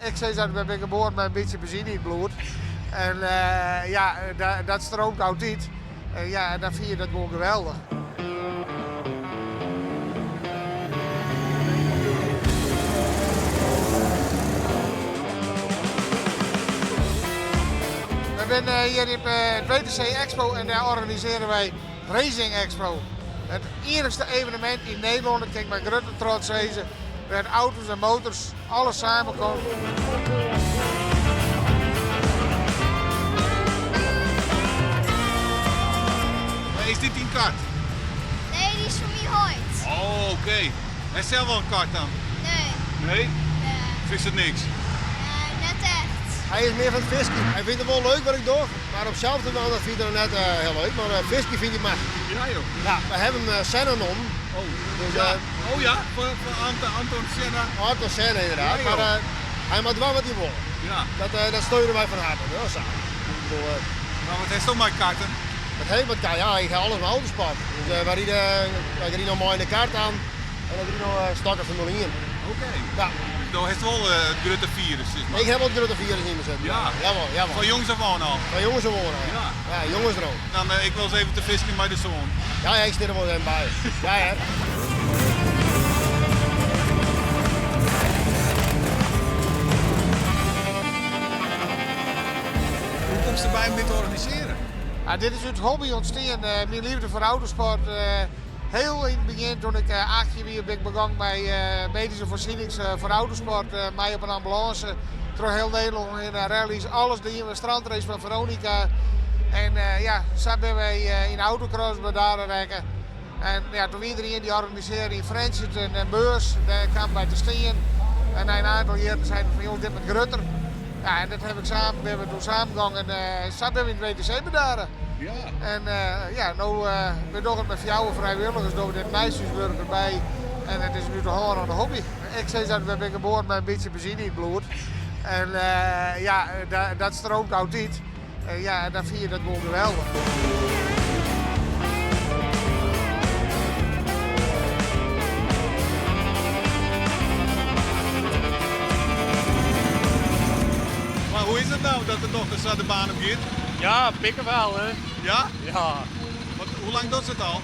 Ik sis dat we binne geboren mei in bytsje benzine yn it bloed. En ja, dat stroomt altyd. En ja, en dan fyn je dat gewoan geweldich. We binne hjir op it WTC Expo en dêr organisearje wy Racing Expo. It iennichste evenemint yn Nederlân, dat kin ik mei grutte trots sizze, wêr't auto's en motors alles samenkomt. Is dit dyn kart? Nee, dy is fan myn heit. Oh, oké. Hast sels wol in kart dan? Nee. Nee? Nee. Fynst it niks? Nee, net echt. Hy is mear fan it fiskjen. Hy fynt it wol leuk wat ik doch, mar om sels te dwaan dat fynt er net hiel leuk. Mar fiskjen fynt hy machtich. Ja joh. Ja, we hawwe him Senna nommen. Oh, Dus, ja. Oh ja, foar Anton Senna. Anton Senna inderdaad. Ja, joh. Mar hy mei dwaan wat hy wol. Ja. Dat steune wy fan harte. Ja, sa. Ik bedoel, Mar wat hast do mei karten? Wat ha ik mei karten? Ja, ik ha alles mei autosport. Dus wy ride, ik ryd no mei yn de kart aan en ik ryd no stokken Formule ien. Oké. Ja. Dus do hast wol it grutte firus, sis mar. Ik ha wol it grutte firus yn my sitten. Ja. Jawol, jawol. Fan jongs af oan al? Fan jongs af oan al. Ja. Ja, jongesdroom. Dan ik wol ris even te fiskjen mei de soan. Ja, ja, ik stean der wol even by. Ja, hear. Hoe komst derby om dit te organisearjen? Ja, dit is út hobby ûntstien, myn leafde foar autosport. Hiel yn it begjin, toen ik 18 wie, bin ik begûn mei medyske foarsienings foar autosport. Mei op in ambulânse troch hiel Nederlân hinne, rallies, alles dien. De strandrace fan Veronica. En ja, sa binne wy yn de autocross bedarre rekke. En ja, toen wie der ien dy organisearre yn Frjentsjer in beurs. Dêr kaam ik by te stean. En nei in oantal jierren seiden we fan jonges, dit moat grutter. Ja, en dat haw ik samen, binne we doe samen gongen en sa binne we yn it WTC bedarre. Ja. En ja, no, we dogge it mei fjouwer frijwilligers, dogge we dit neist ús wurk derby. En it is út de hân oan de hobby. Ik sis dat we binne geboren mei in bytsje benzine yn it bloed. En ja, dat stroomt altyd. En ja, en dan fyn je dat gewoan geweldich. Mar hoe is it no dat de dochter sa de baan op giet? Ja, pikkevel hè. Ja? Ja. Want hoe lang docht se it al?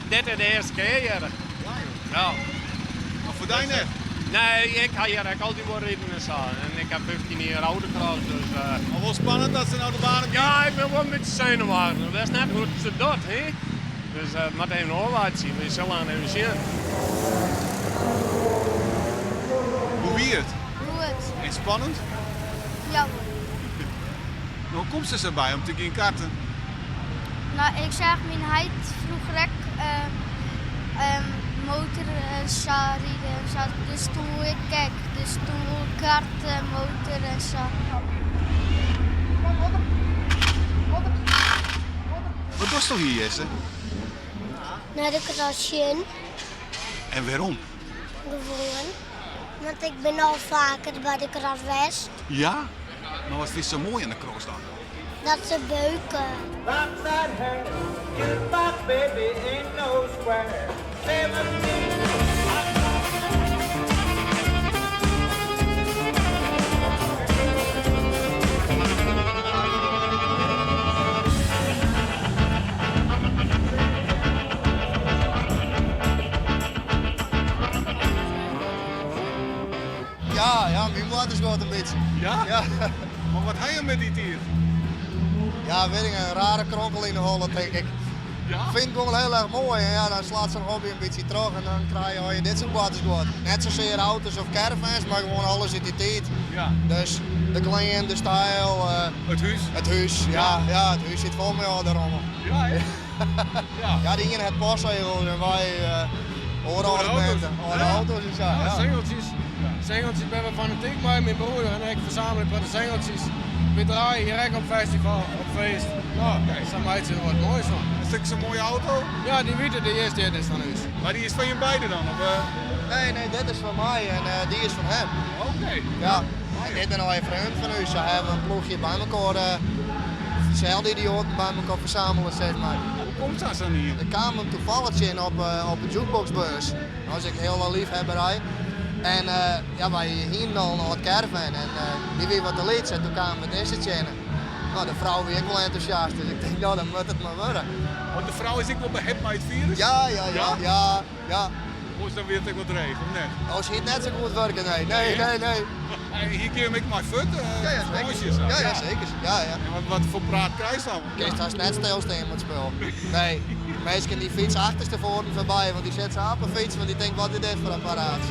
Dit is de earste kear hjir. Ja joh. Ja. Mar foar dy net? Nee, ik ha hjir ek altyd wol riden en sa. En ik ha 15 jier autocross, dus... Mar wol spannend dat se no de baan op giet? Ja, ik bin wol in bytsje senuwachtich. Witst net hoe't se it docht, hè? Dus we moatte even ôfwachtsje. We sille even sjen. Hoe wie it? Goed. En spannend? Jawol. Hoe komst der sa by om te gean karten? No, ik seach myn heit froeger ek motor en sa riden en sa, dus toen woe ik ek. Dus toen woe ik karte en motor en sa. Wat dochsto hjir, Jesse? Nei de cross sjen. En wêrom? Gewoan, want ik bin al faker by de cross west. Ja? Mar wat fynst sa moai oan de cross dan? Dat se beuke. Ja, ja, myn boartersguod in bytsje. Ja? Ja. Mar wat ha je met dy tiid? Ja, wit ik, in rare kronkel yn de holle, tink ik. Ja? Fyn it gewoan hiel erch moai en ja, dan slacht sa'n hobby in bytsje troch en dan krije je dit soart boartersguod. Net sasear auto's of caravans, mar gewoan alles út dy tiid. Ja. Dus de klean, de styl. It hús? It hús, ja. Ja, it hús sit fol mei âlde rommel. Ja, hè? Ja. Ja, de iene hat postsegels en wy oare ornamenten, âlde auto's en sa. Ja, singeltsjes. Singeltsjes binne we fanatyk mei, myn broer en ik fersamele foar de singeltsjes. Wy draaie hjir ek op festival, op feest. No, sa meitsje we der wat moais fan. Is dit sa'n moaie auto? Ja, dy wite, dy is dit is fan ús. Mar dy is fan jim beide dan? Of? Nee, nee, dit is fan my en dy is fan him. Oké. Ja, en dit binne allegear freonen fan ús. Sa hawwe we in ploechje by mekoar, deselde idioaten by mekoar fersamele, sis mar. Hoe komt sa sa'n ien? Ik kaam him toevallig tsjin op de jukeboxbeurs. Dat was ek hiel leafhebberij. En ja, wy hienen al in âld caravan en dy wie wat te lyts en doe kamen we dizze tsjin. No, de frou wie ek wol entûsjast, dus ik tink, no, dan moat it mar wurde. Want de frou is ek wol behipt mei it firus? Ja, ja, ja, ja, ja. Oars dan wie it ek wat dreech, of net? Oh, se hie it net sa goed wurke, nee, nee, nee, nee. En hier kin je ek mei fuort, Ja, ja, fakânsje zeker. sa. Ja, ja, zeker. Ja, ja. En wat foar praat krijst dan? Kinst hast net stilstean mei it spul. Nee, minsken dy fytse achterstefoaren foarby, want dy sette se op 'e fyts, want dy tinkt wat is dit foar apparaat.